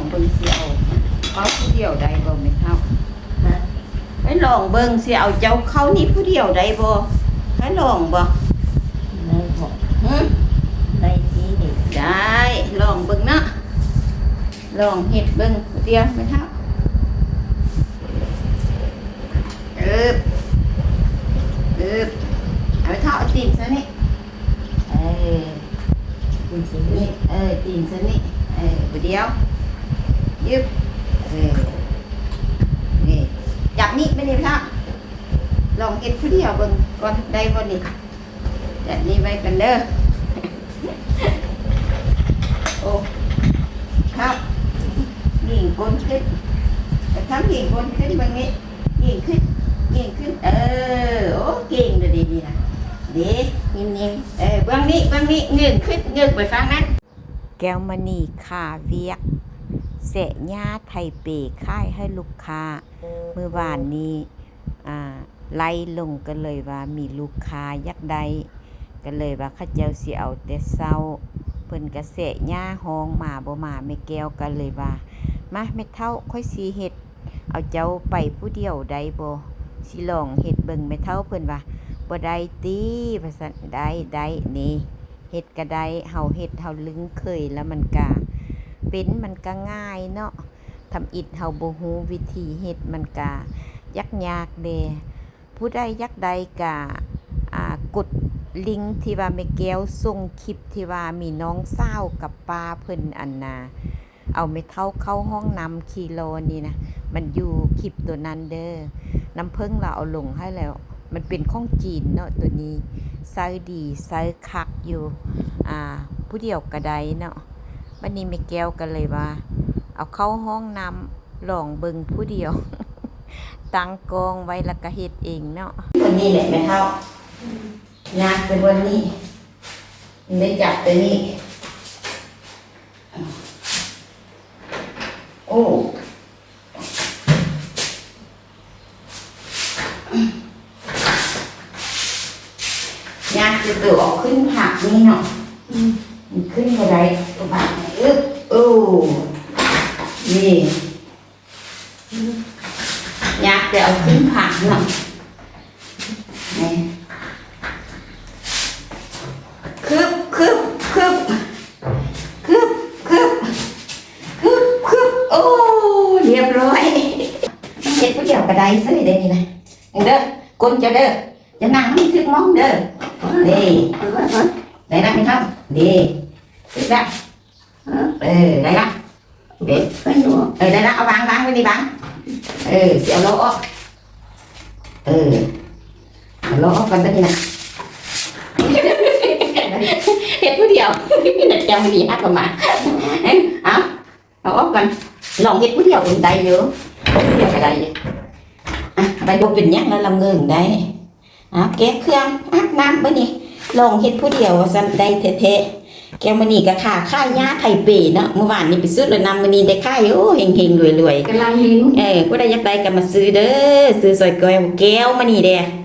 ເບິ່ງຊິເອົາ ເອົາຜູ້ດຽວໄດ້ບໍ່ແມ່ເຖົ້າ? ຮະ? ໄປລອງເບິ່ງຊິເອົາເຈົ້າເຂົ້ານີ້ຜູ້ດຽວໄດ້ບໍ່? ໄປລອງບໍ່? ໄດ້ບໍ່? ຫຶ? ໄດ້ຕິ? ໄດ້ ລອງເບິ່ງເນາະ ລອງເຮັດເບິ່ງຜູ້ດຽວແມ່ເຖົ້າ. ອຶບ ອຶບ ເອົາເທົ້າເອົາຕີນໃສ່ນີ້ ເອີ ຕີນໃສ່ນີ້ ເອີ ຕີນໃສ່ນີ້ ເອີ ຜູ້ດຽວ ຍຶບ ເອີ ນີ້ ຈັບນີ້ໄປນີ້ເຖົ້າ ລອງເຮັດຜູ້ດຽວເບິ່ງກ່ອນ ໄດ້ບໍ່ນີ້? ຈັບນີ້ໄວ້ກ່ອນເດີ. ໂອ້ ເຖົ້າ ຍິງກົ້ນຂຶ້ນ ໄປທຳຍິງກົ້ນຂຶ້ນເບິ່ງນີ້ ຍິງຂຶ້ນ ຍິງຂຶ້ນ ເອີ ໂອ້ ເກັ່ງເດີນີ້ນະ ເດ້ ຍິງໆ ເອີ ເບື້ອງນີ້ ເບື້ອງນີ້ ເງີຍຂຶ້ນ ເງີຍໄປຝັ່ງນັ້ນ. ແກ້ວມະນີຄ່າວຽກ ແຊະຫຍ້າໄຖເປຂາຍໃຫ້ລູກຄ້າ ມື້ວານນີ້ ອ່າ ໄລ່ລົງ ກໍເລີຍວ່າມີລູກຄ້າຢາກໄດ້ ກໍເລີຍວ່າເຂົາເຈົ້າຊິເອົາແຕ່ເຊົ້າ ເພິ່ນກະແຊະຫຍ້າ ຮ້ອງມາບໍ່ມາ ແມ່ແກ້ວກໍເລີຍວ່າ ມາແມ່ເຖົ້າ ຂ້ອຍຊິເຮັດ ເອົາເຈົ້າໄປຜູ້ດຽວໄດ້ບໍ່? ຊິລອງເຮັດເບິ່ງ ແມ່ເຖົ້າເພິ່ນວ່າ ບໍ່ໄດ້ຕິ ວ່າຊັ້ນ ໄດ້ ໄດ້ ນີ້ ເຮັດກະໄດ້ ເຮົາເຮັດເຮົາລຶ້ງເຄີຍແລ້ວມັນກະເປັນ ມັນກະງ່າຍເນາະ ທຳອິດເຮົາບໍ່ຮູ້ວິທີເຮັດ ມັນກະຍາກໆແດ່. ຜູ້ໃດຢາກໄດ້ກະ ອ່າ ກົດລິງທີ່ວ່າແມ່ແກ້ວສົ່ງຄລິບທີ່ວ່າມີນ້ອງສາວກັບປ້າເພິ່ນ ອັນນ່າ ເອົາແມ່ເຖົ້າເຂົ້າຫ້ອງນ້ຳຂີ້ຫຼໍ່ນີ້ນະ ມັນຢູ່ຄລິບໂຕນັ້ນເດີ. ນ້ຳເຜິ້ງລາວເອົາລົງໃຫ້ແລ້ວ ມັນເປັນຂອງຈີນເນາະ ໂຕນີ້ໃຊ້ດີ ໃຊ້ຄັກຢູ່ ອ່າ ຜູ້ດຽວກະໄດ້ເນາະ. ບັດນີ້ແມ່ແກ້ວກໍເລີຍວ່າ ເອົາເຂົ້າຫ້ອງນ້ຳລອງເບິ່ງຜູ້ດຽວ ຕັ້ງກ້ອງໄວ້ແລ້ວກໍເຮັດເອງເນາະ. ຕົວນີ້ແຫຼະແມ່ເຖົ້າ ຍາກແຕ່ບ່ອນນີ້ ໄດ້ຈັບແຕ່ນີ້ ໂອ້ ຍາກຄືໂຕເອົາຂຶ້ນຜັກນີ້ເນາະ ອືມ ມັນຂຶ້ນບໍ່ໄດ້ ບາດນີ້ ອຶບ ໂອ້ ນີ້ ອືມ ຍາກແຕ່ເອົາຂຶ້ນຜັກເນາະ ນີ້ ຄຶບ ຄຶບ ຄຶບ ຄຶບ ຄຶບ ຄຶບ ຄຶບ ໂອ້ ລຽບຮ້ອຍ ເຮັດຜູ້ດຽວກໍໄດ້ເສີຍໄດ໋ນີ້ນະ ເດີ ກົ້ນເຈົ້າເດີ ຈະນັ່ງໃຫ້ຖືກໝ່ອງເດີ ເດ້ ໄດ້ລະແມ່ເຖົ້າ ເດ້ ຖືກລະ ເອີ ໄດ້ລະ ເດ້ ເອີ ໄດ້ລະ ເອົາວາງ ວາງໄວ້ນີ້ ວາງ ເອີ ຊິເອົາລໍ້ອອກ ເອີ ເອົາລໍ້ອອກກ່ອນ ບັດນີ້ນະ ເຮັດຜູ້ດຽວ ແຕ່ມື້ນີ້ຫາກໍມາ ເອົາ ເອົາອອກກ່ອນ ລອງເຮັດຜູ້ດຽວໄດ້ຢູ່ ຜູ້ດຽວກໍໄດ້ຢູ່ ອ່ະ ໄປ ບໍ່ເປັນຫຍັງ ລະລຳເງີງໄດ້ ອາ ແກະເຄື່ອງ ອາບນ້ຳ ບາດນີ້ລອງເຮັດຜູ້ດຽວວ່າຊັ້ນ ໄດ້ແທ້ໆ ແກ້ວມະນີກໍຄ້າຂາຍຫຍ້າໄຖເປເນາະ ມື້ວານນີ້ໄປຊື້ແລ້ວນຳ ມື້ນີ້ໄດ້ຂາຍ ໂອ້ ເຮັງໆ ລວຍໆ ກຳລັງເຮັງ ເອີ ຜູ້ໃດຢາກໄດ້ກໍມາຊື້ເດີ ຊື້ຊ່ອຍແກ້ວ ແກ້ວມະນີແດ່.